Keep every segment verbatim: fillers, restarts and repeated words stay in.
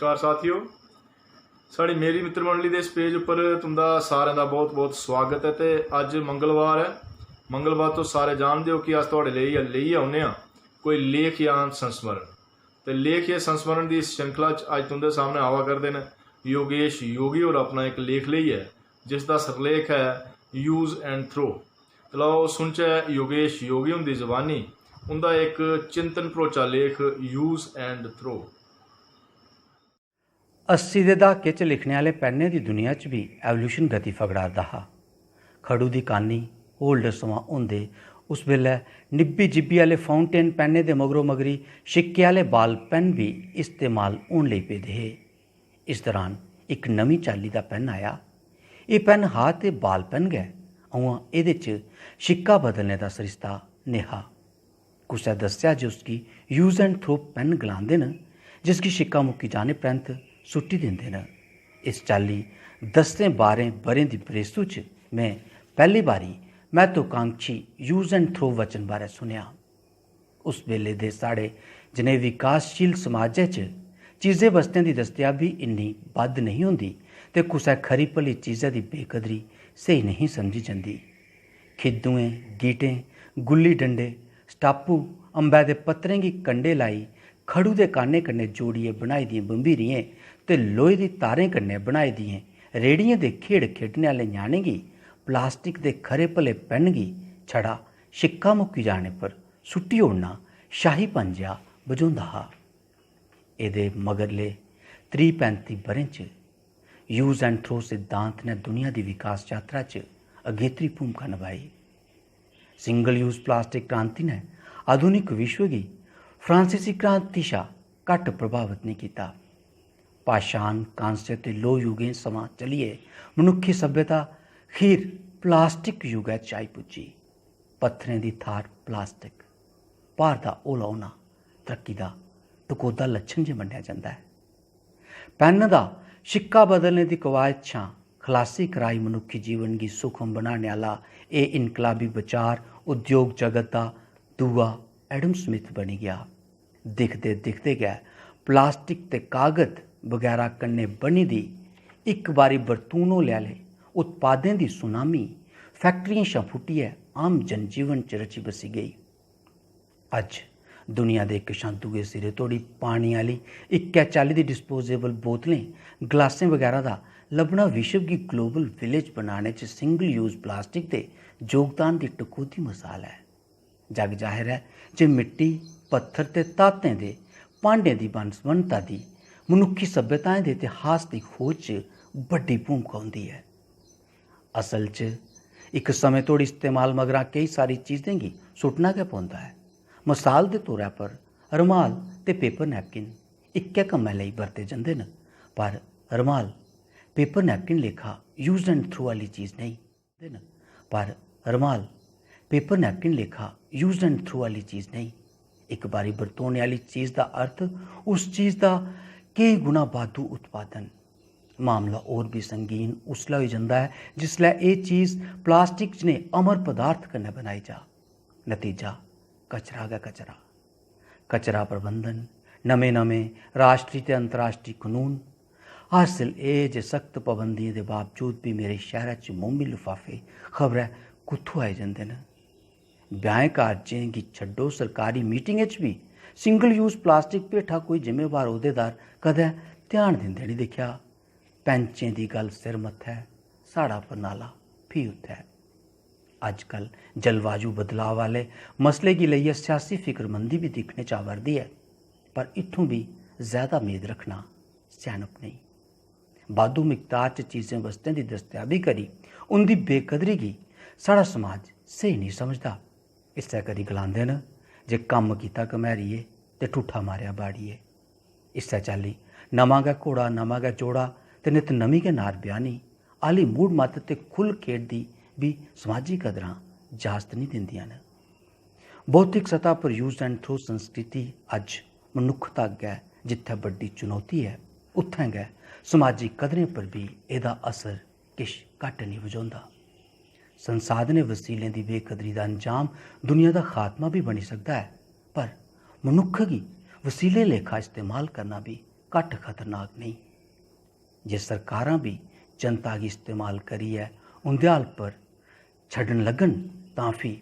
नमस्कार साथियो, साढ़ी मेरी मित्र मंडली दे इस पेज उप्पर तुंदा सारें दा बहुत बहुत स्वागत ऐ। ते अज्ज मंगलवार ऐ। मंगलवार तुस सारे जानदे ओ कि अस थुआढ़े लेई लेइयै औन्ने आं कोई लेख जां संस्मरण। ते लेख जां संस्मरण दी इस श्रृंखला च अज्ज तुंदे सामने आवा करदे न योगेश योगी होर अपना इक लेख लेइयै, जिस दा सिरलेख ऐ Use and Throw। ते लओ सुनचै योगेश योगी हुंदी जबानी उंदा इक चिंतन भरोचा लेख Use and Throw। अस्सी दे द्हाके च लिखने आह्ले पैन्ने दी दुनिया च बी एवोल्यूशन गति फगड़ा'रदा हा। खड़ू दी कान्नी, होल्डर समां होंदे उस बेल्लै निब्बी जिब्बी आह्ले फाउंटेन पैन्ने दे मगरो मगरी शिक्के आह्ले बाल पैन्न बी इस्तेमाल होन लेई पेदे हे। इस दरान इक नमीं चाल्ली दा पैन्न आया। एह् पैन्न हा ते बाल पैन्न गै, उ'आं एह्दे च शिक्का बदलने दा सरिस्ता नेहा। कुसै दस्सेआ जे उसगी use and throw पैन्न गलांदे न, जिसगी शिक्का मुक्की जाने परैंत सुट्टी दिंदे न। इस चाल्ली दस्सें बारें ब'रें दी बरेसू च में पैह्ली बारी महत्वाकांक्षी use and throw वचन बारै सुनेआ। उस बेल्ले दे साढ़े जनेह् विकासशील समाजै च चीजें बस्तें दी दस्तयाबी इन्नी बद्ध नेईं होंदी ते कुसै खरी भली चीजै दी बेकदरी स्हेई नेईं समझी जंदी। खिद्दुएं, गीटें, गुल्ली डंडे, स्टापू, अम्बै दे पत्तरें गी कंडे लाई, खड़ू दे कान्ने कन्नै जोड़ियै बनाई दियें बंबीरियें ते लोहे दी तारें कन्नै बनाई दियें रेह्ड़ियें दे खेढ खेढने आह्ले ञ्याणें गी प्लास्टिक दे खरे भले पैन्न गी छड़ा शिक्का मुक्की जाने पर सुट्टी ओड़ना शाहीपन जेहा बझोंदा हा। एह्दे मगरले त्रीह् पैंती ब'रें च use and throw सिद्धांत ने दुनिया दी विकास यात्रा च अगेत्री भूमिका नभाई। सिंगल यूज प्लास्टिक क्रांति ने आधुनिक विश्व गी फ्रांसीसी क्रांति शा घट्ट प्रभावत नेईं कीता। पाषाण, कांस्य ते लोह युगें समां चलियै मनुक्खी सभ्यता खीर प्लास्टिक युगै च आई पुज्जी। पत्थरें दी थाह्र प्लास्टिक, भार दा हौला होना तरक्की दा टकोह्दा लच्छन जे मन्नेआ जंदा ऐ। पैन्न दा शिक्का बदलने दी कवायद शा खलासी कराई मनुक्खी जीवन गी सूखम बनाने आह्ला एह् इनकलाबी बचार उद्योग जगत दा दूआ एडम स्मिथ बनी गेआ। दिखदे दिखदे गै प्लास्टिक ते कागद बगैरा कन्नै बनी दी इक बारी बरतून होने आह्ले उत्पादें दी सुनामी फैक्टरियें शा फुट्टियै आम जनजीवन च रची बसी गेई। अज्ज दुनिया दे इक शा दूए सिरे तोड़ी पानी आह्ली इक्कै चाल्ली दी डिस्पोजेबल बोतलें, गलासें बगैरा दा लब्भना विश्व गी ग्लोबल विलेज बनाने च सिंगल यूज प्लास्टिक दे जोगदान दी टकोह्दी मसाल ऐ। जग जाहिर ऐ जे मिट्टी, पत्थर ते धातें दे भांडें दी बन्न-सबन्नता दी मनुक्खी सभ्यताएं दे इतिहास दी खोज च बड्डी भूमका होंदी ऐ। असल च इक समें तोड़ी इस्तेमाल मगरा केई सारी चीजें गी सुट्टना गै पौंदा ऐ। मसाल दे तौरा पर रमाल ते पेपर नैपकिन इक्कै कम्मै लेई बरते जंदे न, पर रमाल पेपर नैपकिन लेखा use and throw आह्ली चीज नेईं। दे न, पर रमाल पेपर नैपकिन लेखा use and throw आह्ली चीज नेईं। इक बारी बरतोने आह्ली चीज दा अर्थ उस चीज दा केईं गुणा बाद्धू उत्पादन। मामला होर बी संगीन उसलै होई जंदा ऐ जिसलै एह् चीज प्लास्टिक जनेह् अमर पदार्थ कन्नै बनाई जा। नतीजा कचरा गै कचरा। कचरा प्रबंधन, नमें-नमें राश्ट्री ते अंतर्राश्ट्री कनून। हासल एह् जे सख्त पाबंदियें दे बावजूद बी मेरे शैह्रै च मोमी लफाफे खबरै कुत्थूं आई जंदे न। ब्याहें कारजें गी छड्डो, सरकारी मीटिंगें च बी सिंगल यूज प्लास्टिक भेठा कोई जिम्मेवार ओह्देदार कदें ध्यान दिंदे निं दिक्खेआ। पैंचें दी गल्ल सिर मत्थै, साढ़ा परनाला फ्ही उत्थै। अजकल जलवायु बदलाव आह्ले मसले गी लेइयै सियासी फिक्रमंदी बी दिक्खने च आवा 'रदी ऐ, पर इत्थूं बी ज्यादा मेद रक्खना स्यानप नेईं। बाद्धू मिकदार च चीजें बस्तें दी दस्तयाबी करी उं'दी बेकदरी गी साढ़ा समाज स्हेई नेईं समझदा। इस्सै करी गलांदे न जे कम्म कीता घमैरिये ते ठूठा मारेआ बाड़िये। इस्सै चाल्ली नमां गै घोड़ा, नमां गै जोड़ा ते नित नमीं गै नार ब्याह्नी आह्ली मूढ़ मत्त ते खु'ल्ल खेढ दी बी समाजी कदरां जाजत निं दिंदियां न। बौद्धिक सतह पर use and throw संस्कृति अज्ज मनुक्खता अग्गै जित्थै बड्डी चुनौती ऐ, उत्थै गै समाजी कदरें पर बी एह्दा असर किश घट्ट निं बझोंदा। संसाधनें वसीलें दी बेकदरी दा अंजाम दुनिया दा खात्मा बी बनी सकदा ऐ, पर मनुक्ख गी वसीले लेखा इस्तेमाल करना बी घट्ट खतरनाक नेईं। जे सरकारां बी जनता गी इस्तेमाल करियै उं'दे हाल पर छड्डन लगन तां फ्ही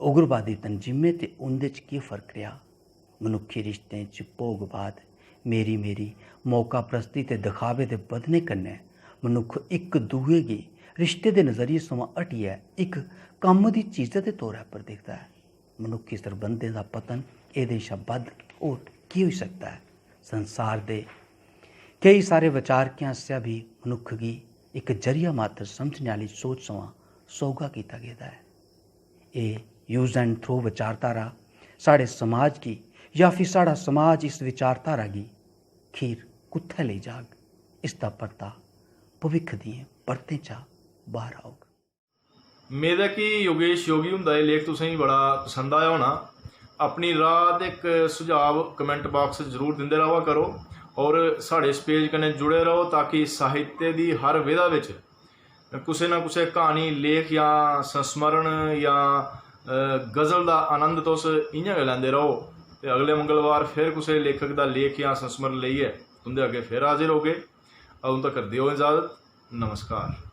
उग्रवादी तनजीमें ते उं'दे च केह् फर्क रेहा? मनुक्खी रिश्तें च भोगवाद, मेरी-मेरी, मौकापरस्ती ते दखावे दे बधने कन्नै मनुक्ख इक दूए गी रिश्ते दे नजरिये थमां हटियै इक कम्म दी चीजै दे तौरै पर दिखदा ऐ। मनुक्खी सरबंधें दा पतन एह्दे शा बद्ध होर केह् होई सकदा ऐ? संसार दे केई सारे विचारकें आसेआ बी मनुक्ख गी इक जरिया मात्र समझने आह्ली सोच थमां सोहगा कीता गेदा ऐ। एह् use and throw विचारधारा साढ़े समाज गी जां फ्ही साढ़ा समाज इस विचारधारा गी खीर कुत्थै लेई जाग, इसदा परता भविक्ख दियें बरतें चा बाह्र औग। मेद ऐ कि योगेश योगी हुंदा एह् लेख तुसेंगी बड़ा पसंद आया होना। अपनी राऽ ते इक सुझाव कमेंट बाक्स च जरूर दिंदे र'वा करो और साढ़े इस पेज कन्नै जुड़े र'वो ताकि साहित्य दी हर विधा बिच कुसै ना कुसै क्हानी, लेख जां संस्मरण जां गजल दा आनंद तुस इ'यां गै लैंदे र'वो। ते अगले मंगलवार फिर कुसै लेखक दा लेख जां संस्मरण लेइयै तुं'दे अग्गें फिर हाजिर होगे। अदूं तकर देओ इजाजत। नमस्कार।